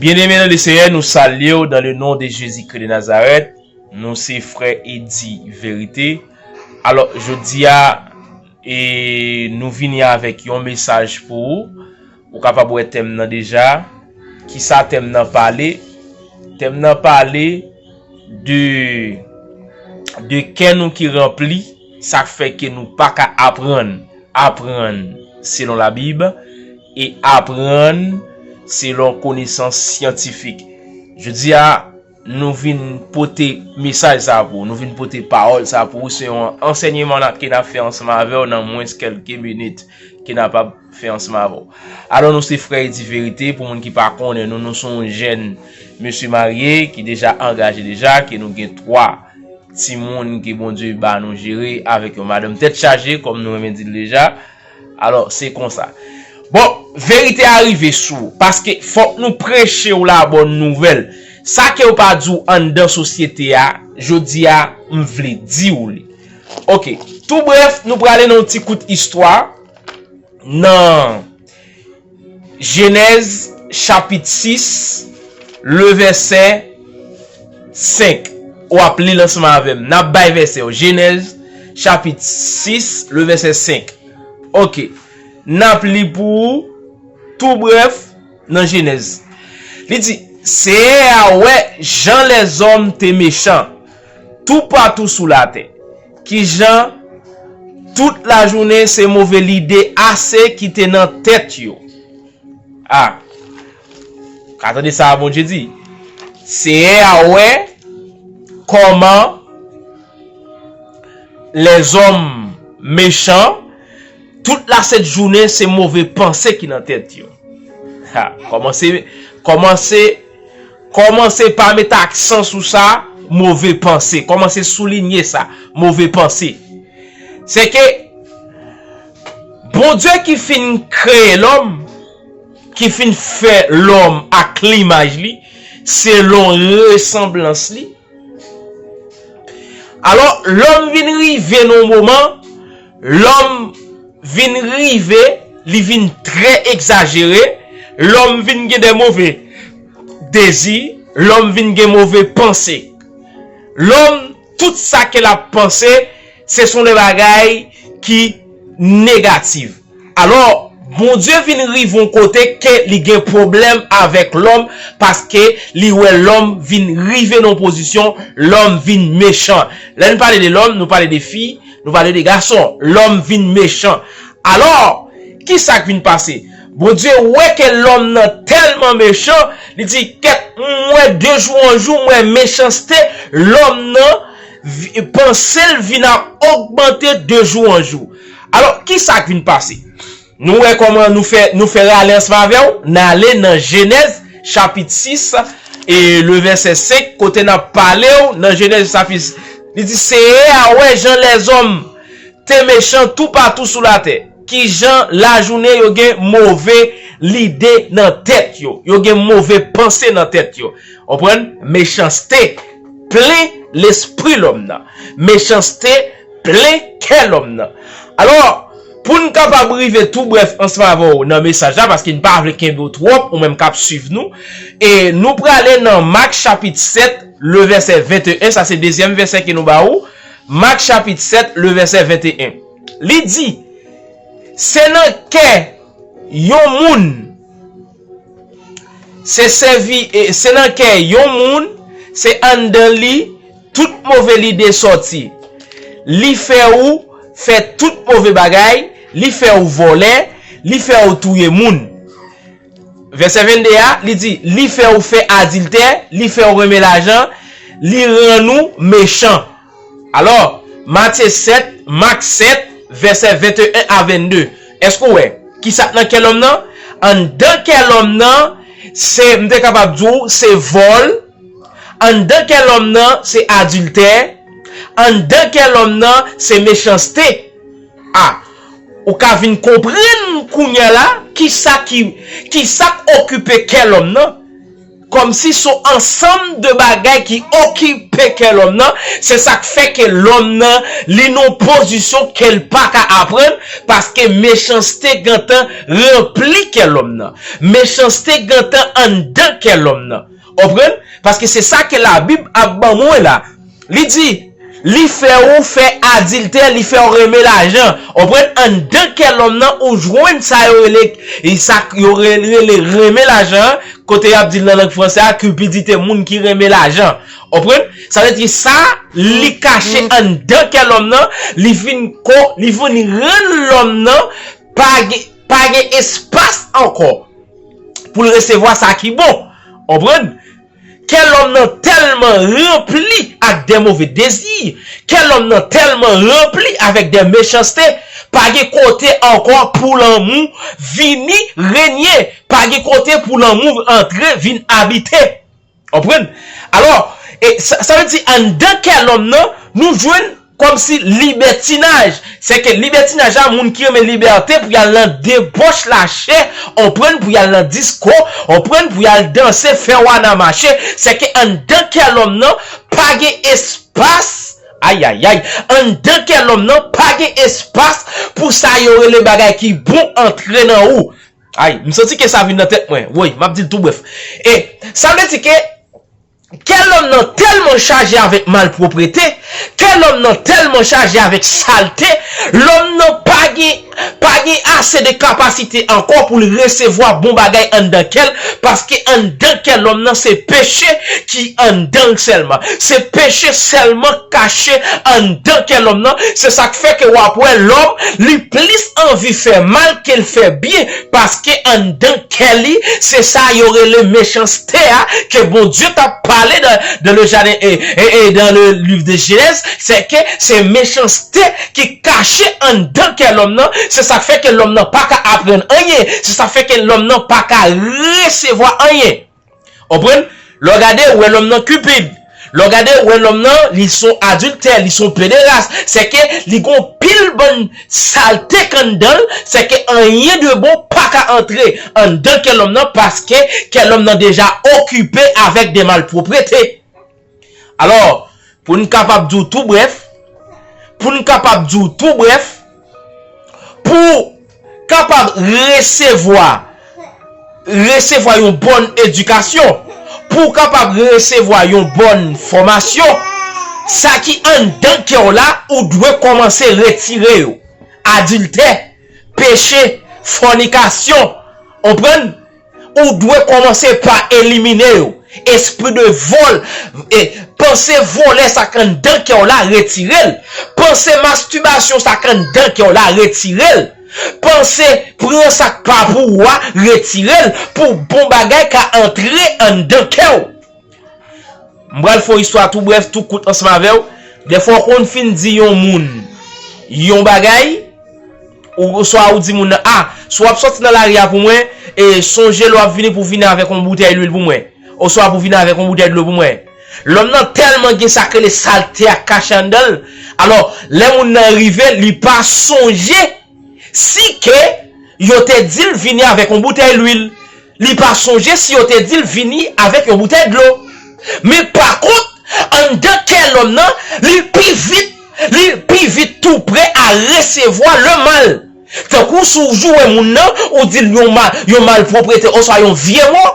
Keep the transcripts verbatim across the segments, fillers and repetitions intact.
Bien-aimé dans le Seigneur, nou salye w dans le nom de Jésus-Christ de Nazareth. Nou se frè Eddy Verite. Alò, jodi a, e, nou vini avèk yon mesaj pou ou. Ou kapab wè tèm nan deja. Kisa tèm nan pale? Tèm nan pale de, de kè nou ki ranpli, sa k fè ke nou pa ka aprann, aprann selon Labib, e aprann selon konesans syantifik. Jodi a, nou vin pote mesaj sa pou ou, nou vin pote pawòl sa pou ou, se yon ansèyman n ap, ke n ap fè ansanm avè w nan mwens kèlke minit ke n ap ap fè ansanm avè w. Alò, nou se frè Eddy Verite, pou moun ki pa konnen nou, nou se yon jèn mesye marye ki deja angaje deja, ke nou gen twa timoun ke Bondye ba nou jere avèk yon madanm tèt chaje, kòm nou renmen di l deja. Alò, se konsa. Bon, verite a rive sou ou, paske fòk nou preche w la bòn nouvèl. Sa ke yo pa di w anndan sosyete a, jodi a, m vle di w li. Oke, tou brèf, nou prale nan yon ti kout istwa nan Jenèz chapit sis, le vèsè senk. W ap li l ansanm avè m. N ap bay vèsè yo. Jenèz chapit sis, le vèsè senk. Oke. N ap li pou ou tou brèf nan Jenèz. Li di, Seyè a wè jan lèzòm te mechan toupatou sou latè, kijan tout lajounen se move lide ase ki te nan tèt yo. A, ka tande sa Bondye di. Seyè a wè kòman lèzòm mechan, tout lasent jounen se move panse ki nan tèt yo. Ha, kòmanse, kòmanse, kòmanse pa met aksan sou sa, move panse. Kòmanse soulinye sa, move panse. Se ke Bondye ki fin kreye lòm, ki fin fè lòm ak limaj li, selon resanblans li. Alò, lòm vin rive nan yon moman, lòm vin rive, li vin trè egzajere, lòm vin gen de move dezi, lòm vin gen move panse. Lòm, tout sa ke l ap panse, se son de bagay ki negatif. Alò, Bondye vin rive yon kote ke li gen pwoblèm avèk lòm, paske li wè lòm vin rive nan yon pozisyon, lòm vin mechan. Lè n pale de lòm, nou pale de fi, nou pale de gason. Lòm vin mechan. Alò, kisa k vin pase? Bondye wè ke lòm nan tèlman mechan, li di, kèt, m wè de jou an jou, m wè mechanste lòm nan, vi- panse l vin ap ogmante de jou an jou. Alò, kisa k vin pase? Nou wè kòman nou fè, nou fè rale ansanm avè w, n ale nan Jenèz chapit sis, e le vèsè senk, kote n ap pale w nan Jenèz chapit sis. Li di, Seyè a wè jan lèzòm te mechan toupatou sou latè, kijan lajounen yo gen move lide nan tèt yo, yo gen move panse nan tèt yo. Konprann? Mechanste plen lespri lòm nan. Mechanste plen kè lòm nan. Alò, pou n kapab rive tou brèf ansanm avè w nan mesaj la, paske n pa vle kenbe w twòp, ou menm k ap swiv nou, e nou prale nan Mak chapit sèt, le vèsè venteyen, sa se dezyèm vèsè ke nou ba ou, Mak chapit sèt, le vèsè venteyen. Li di, se nan kè yon moun, se sèvi, e, se nan kè yon moun, se anndan li tout move lide sòti. Li fè ou fè tout move bagay, li fè ou vòlè, li fè ou touye moun. Vèsè vennde a, li di, li fè ou fè adiltè, li fè ou renmen lajan, li rann ou mechan. Alò, Matye sèt, Mak sèt, vèsè venteyen a vennde. Èske w wè? Kisa k nan kè lòm nan? Anndan kè lòm nan, se, m te kapab di w, se vòl. Anndan kè lòm nan, se adiltè. Anndan kè lòm nan, se mechanste. A, ou ka vin konprann kounye a la, kisa ki, kisa k okipe kè lòm nan. kòmsi se yon ansanm de bagay ki okipe kè lòm nan. Se sa k fè ke lòm nan, li nan yon pozisyon ke l pa ka aprann, paske mechanste gentan ranpli kè lòm nan. Mechanste gentan anndan kè lòm nan. Konprann? Paske se sa ke Labib ap ban mwen la. Li di, li fè ou fè adiltè, li fè ou renmen lajan. Konprann? Anndan kè lòm nan, ou jwenn sa yo rele, e sa yo rele, rele renmen lajan an, kote y ap di l nan lang fransè a, cupidité, moun ki renmen lajan. Konprann? Sa vle di sa, li kache anndan kè lòm nan, li vin ko, li vin rann lòm nan pa gen, pa gen espas ankò pou l resevwa sa ki bon. Konprann? Kè lòm nan tèlman ranpli ak de move dezi, kè lòm nan tèlman ranpli avèk de mechanste, pa gen kote ankò pou lanmou vini renye, pa gen kote pou lanmou antre vin abite. Konprann? Alò, e sa, sa vle di anndan kè lòm nan, nou jwenn kòmsi libètinaj. Sèke libètinaj la, moun ki renmen libète pou y al nan debòch lachè, konprann, pou y al nan disko, konprann, pou y al danse, fè wana mache. Sèke anndan kè lòm nan, pa gen espas. Ayayay. Anndan kè lòm nan, pa gen espas pou sa yo rele bagay ki bon antre nan ou. Ay, m santi ke sa vin nan tèt mwen. Woy, m ap di l tou brèf. E sa vle di ke kè lòm nan tèlman chaje avèk malpwoprete, kè lòm nan tèlman chaje avèk salte, lòm nan pa gen, pa gen ase de kapasite ankò pou l resevwa bon bagay anndan kè l, paske anndan kè lòm nan se peche ki anndan l sèlman. Se peche sèlman kache anndan kè lòm nan. Se sa k fè ke w ap wè lòm, li plis anvi fè mal ke l fè byen, paske anndan kè li, se sa yo rele mechanste a, ke Bondye t ap pale dans, dans le jardin, e, e, e dans le livre de Genèse, se ke se mechanste ki kache anndan kè lòm nan, se sa k fè ke lòm nan pa ka aprann anyen, se sa k fè ke lòm nan pa ka resevwa anyen. Konprann? Lè w gade, ou wè lòm nan cupide. Lè w gade, ou wè lòm nan, li se yon adiltè, li se yon pederas. Se ke li gen yon pil bann salte k anndan l, se ke anyen de bon pa ka antre anndan kè lòm nan, paske kè lòm nan deja okipe avèk de malpwoprete. Alò, pou n kapab di w tou brèf, pou n kapab di w tou brèf, pou kapab resevwa, resevwa yon bòn edikasyon, pou w kapab resevwa yon bòn fòmasyon, sa ki anndan kè w la, ou dwe kòmanse retire yo. Adiltè, peche, fònikasyon, konprann? Ou dwe kòmanse pa elimine yo. Espri de vòl, e, panse vòlè sa k anndan kè w la, retire l. Panse mastibasyon sa k anndan kè w la, retire l. Panse pran sa k pa pou ou a, retire l. Pou bon bagay ka antre anndan kè w. M pral fè yon istwa tou brèf, tou kout ansanm avè w. Dèfwa w konn fin di yon moun yon bagay, ou, oswa ou di moun nan, a, si w ap sòti nan lari a pou mwen, e sonje lè w ap vini pou w vini avèk yon boutèy lwil pou mwen, oswa pou w vini avèk yon boutèy dlo pou mwen. Lòm nan tèlman gen sa k rele salte a kache anndan l, alò, lè moun nan rive, li pa sonje si ke yo te di l vini avèk yon boutèy lwil. Li pa sonje si yo te di l vini avèk yon boutèy dlo. Men pa kont, anndan kè lòm nan, li pi vit, li pi vit tou prè a resevwa le mal. Tankou si w jou wè moun nan, ou di l yon mal, yon malpwoprete, oswa yon vye mo,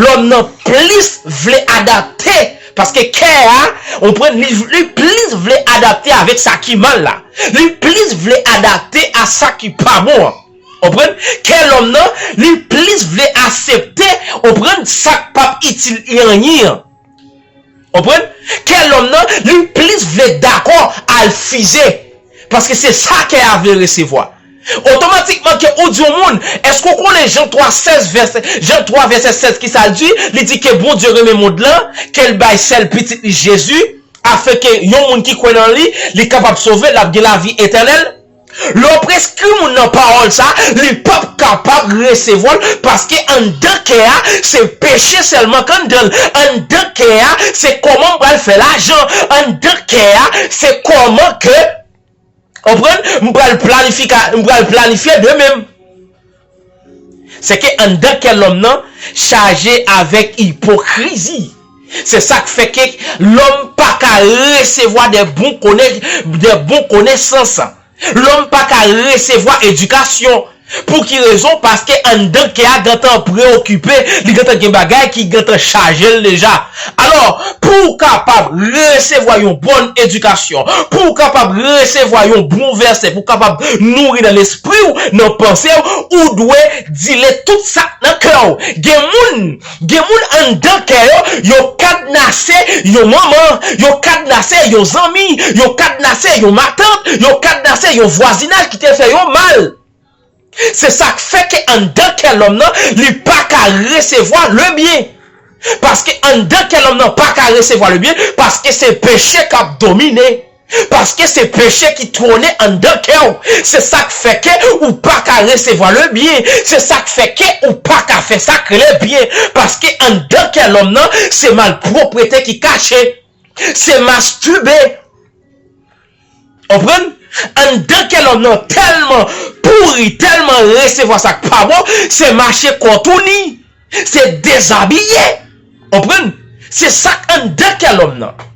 lòm nan plis vle adapte, paske kè a, ou konprann, li, li plis vle adapte avèk sa ki mal la. Li plis vle adapte a sa ki pa bon an. Ou konprann? Kè lòm nan, li plis vle aksepte, ou konprann, sa k p ap itil li anyen an. Ou konprann? Kè lòm nan, li plis vle dakò al fize. Paske se sa kè a vle resevwa. Otomatikman ke ou di yon moun, èske w konnen Jan twa sèz vèsè, Jan twa vèsè sèz ki sa l di? Li di ke Bondye renmen mond lan, ke l bay sèl pitit li Jezi, afenke yon moun ki kwè nan li, li kapab sove, l ap gen lavi etènèl. Lè w preskri moun nan pawòl sa, li p ap kapab resevwa l, paske anndan kè a, se peche sèlman k anndan l. Anndan kè a, se kòman m pral fè lajan. Anndan kè a, se kòman ke, konprann, m pral planifika, m pral planifye demen m. Se ke anndan kè lòm nan chaje avèk ipokrizi. Se sa k fè ke lòm pa ka resevwa de bon kone, de bon konesans. Lòm pa ka resevwa edikasyon. Pou ki rezon? Paske anndan kè a gentan preokipe, li gentan gen bagay ki gentan chaje l deja. Alò, pou w kapab resevwa yon bòn edikasyon, pou w kapab resevwa yon bon vèsè, pou w kapab nouri nan lespri w, nan panse w, ou dwe dile tout sa k nan kè w. Gen moun, gen moun anndan kè yo, yo kadnase yon manman, yo kadnase yon zanmi, yo kadnase yon matant, yo kadnase yon vwazinaj ki te fè yo mal. Se sa k fè ke anndan kè lòm nan, li pa ka resevwa le byen. Paske anndan kè lòm nan pa ka resevwa le byen, paske se peche k ap domine. Paske se peche ki twone anndan kè w. Se sa k fè ke ou pa ka resevwa le byen. Se sa k fè ke ou pa ka fè sa k rele byen. Paske anndan kè lòm nan, se malpwoprete ki kache. Se mastibe. Konprann? Anndan kè lòm nan tèlman pouri, tèlman resevwa sa k pa bon, se mache kòtouni, se dezabiye. Konprann? Se sa k anndan kè lòm nan.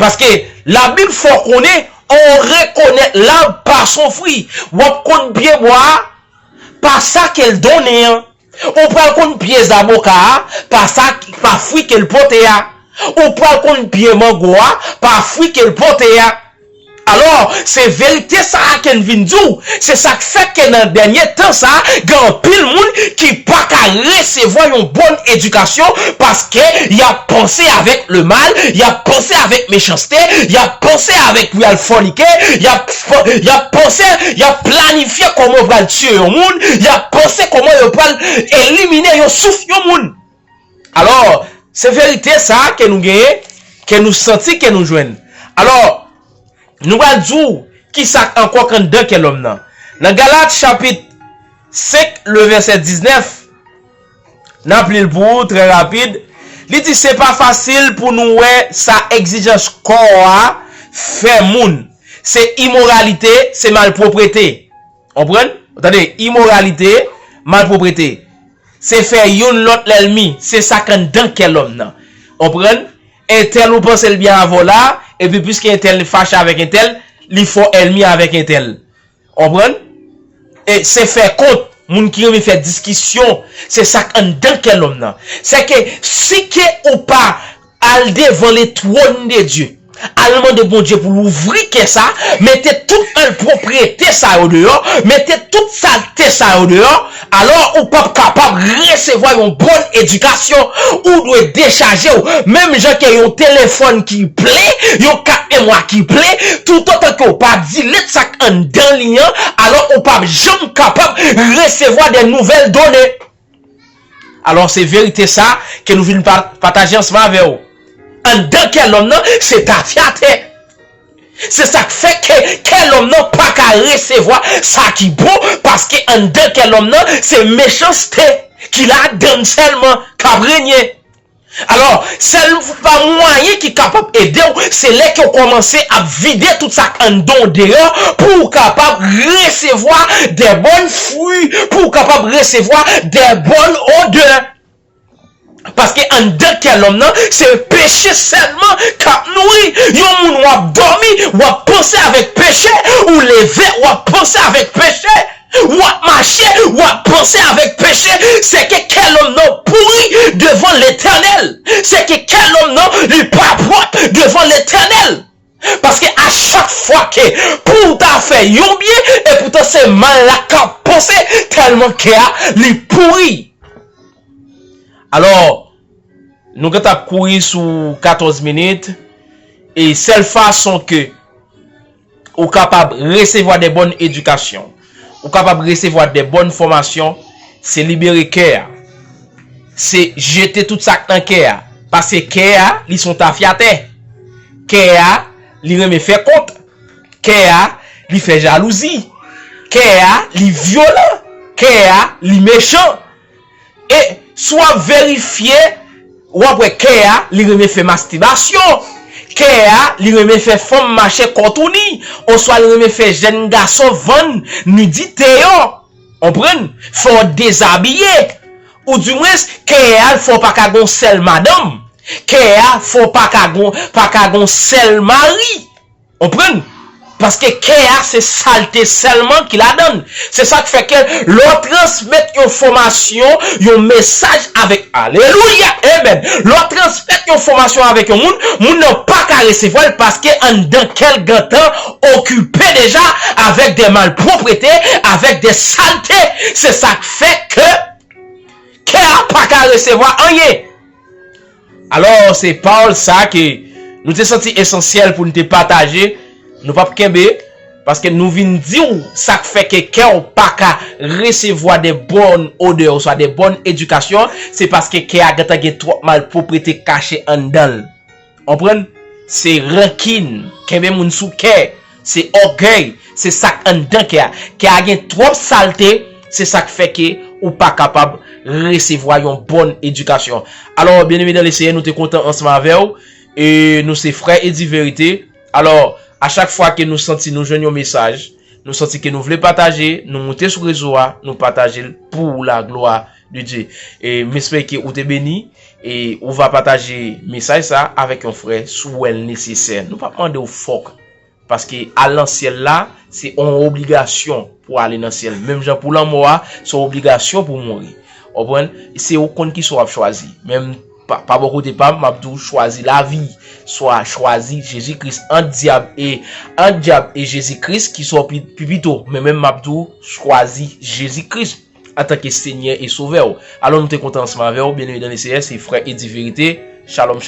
Paske Labib fè w konnen, on reconnaît l'arbre par son fruit. W ap konn pyebwa a pa sa ke l donnen an. Ou pral konn pye zaboka a pa sa, pa fwi ke l pote a. Ou pral konn pye mango a pa fwi ke l pote a. Alò, se verite sa a ke n vin di w. Se sa k fè ke nan dènye tan sa a, gen anpil moun ki pa ka resevwa yon bòn edikasyon paske y ap panse avèk lemal, y ap panse avèk mechanste, y ap panse avèk pral fònike, y ap, y ap panse, y ap planifye kòman yo pral tiye yon moun, y ap panse kòman yo pral elimine yon souf yon moun. Alò, se verite sa a ke nou genyen, ke nou santi, ke nou jwenn. Alò, nou pral di w ki sa k ankò k anndan kè lòm nan. Nan Galat chapit senk, le vèsè diznèf, n ap li l pou ou trè rapid. Li di, se pa fasil pou nou wè sa egzijans kò a fè moun. Se imoralite, se malpwoprete. Konprann? Ou tande, imoralite, malpwoprete. Se fè youn lòt lènmi, se sa k anndan kè lòm nan. Konprann? Entèl ou panse l byen avè w la, epi piske entèl fache avèk entèl, li fè w ènmi avèk entèl. Konprann? E se fè kont, moun ki renmen fè diskisyon, se sa k anndan kè lòm nan. Se ke si ke ou pa al devan le trône de Dieu, al mande Bondye pou l ouvri kè sa, mete tout malpwoprete sa yo deyò, mete tout salte sa yo deyò, alò ou p ap kapab resevwa yon bòn edikasyon. Ou dwe dechaje w. Menm jan ke yon telefòn ki plen, yon kat memwa ki plen, toutotan ke w pa dilete sa k anndan li an, alò ou p ap janm kapab resevwa de nouvèl done. Alò, se verite sa ke nou vin pa-, pataje ansanm avè w. Anndan kè lòm nan, se tafyatè. Se sa k fè ke kè lòm nan pa ka resevwa sa ki bon, paske anndan kè lòm nan, se mechanste ki ladann sèlman k ap renye. Alò, sèl pa mwayen ki kapab ede w, se lè ke w kòmanse ap vide tout sa k anndan w deyò, pou w kapab resevwa de bòn fwi, pou w kapab resevwa de bòn odè. Paske anndan kè lòm nan, se peche sèlman k ap nouri. Yon moun w ap dòmi, w ap panse avèk peche, ou leve, w ap panse avèk peche. W ap mache, w ap panse avèk peche, se ke kè lòm nan pouri devan Letènèl. Se ke kè lòm nan, li pa pwòp devan Letènèl. Paske a chak fwa ke pou w ta fè yon byen, e poutan se mal la k ap panse, tèlman kè a, li pouri. Alò, nou gentan ap kouri sou katòz minit, e sèl fason ke ou kapab resevwa de bòn edikasyon, ou kapab resevwa de bòn fòmasyon, se libere kè a. Se jete tout sa k nan kè a. Paske kè a, li se yon tafyatè. Kè a, li renmen fè kont. Kè a, li fè jalouzi. Kè a, li vyolan. Kè a, li mechan. E si w ap verifye, w ap wè kè a, li renmen fè mastibasyon. Kè a, li renmen fè fanm mache kòtouni, oswa li renmen fè jèn gason vann nidite yo. Konprann? Fè w dezabiye. Oudimwens, kè a fè w pa ka gon sèl madanm. Kè a fè w pa ka gon, pa ka gon sèl mari. Konprann? Paske kè a se salte sèlman ki ladan l. Se sa k fè ke lè w transmèt yon enfòmasyon, yon mesaj avèk, alelouya, amen. Lè w transmèt yon enfòmasyon avèk yon moun, moun nan pa ka resevwa l paske anndan kè l gentan okipe deja avèk de malpwoprete, avèk de salte. Se sa k fè ke kè a pa ka resevwa anyen. Alò, se pawòl sa ke nou te santi esansyèl pou n te pataje. Nou p ap kenbe, paske nou vin di w sa k fè ke kè w pa ka resevwa de bòn odè oswa de bòn edikasyon, se paske kè a gentan gen twòp malpwoprete kache anndan l. Konprann? Se rankin, kenbe moun sou kè, se ògèy, se sa k anndan kè a. Kè a gen twòp salte, se sa k fè ke ou pa kapab resevwa yon bòn edikasyon. Alò, byeneme dan le Seyè, nou te kontan ansanm avè w, e nou se frè Edi Verite. Alò, a chak fwa ke nou santi nou jwenn yon mesaj, nou santi ke nou vle pataje, nou moute sou rezo a, nou pataje l pou la glwa de Dye. E m espere ke ou te beni, e ou va pataje mesaj sa avèk yon frè si w wè l nesesè. Nou p ap mande w fòk, paske al nan syèl la, se yon obligasyon pou ale nan syèl. Menm jan pou lanmò a, se yon obligasyon pou mouri. Ou konprann? Se ou konn kisa w ap chwazi. Men m, pa, pa bò kote pa m, m ap di w chwazi lavi, swa chwazi Jezi Kris ant dyab e, ant dyab e Jezi Kris, kisa w pi, pi pito. Men menm m ap di w chwazi Jezi Kris antanke Senyè e Sovè w. Alò, nou te kontan ansanm avè w, byeneme dan le Seyè, se frè Edi Verite. Shalom,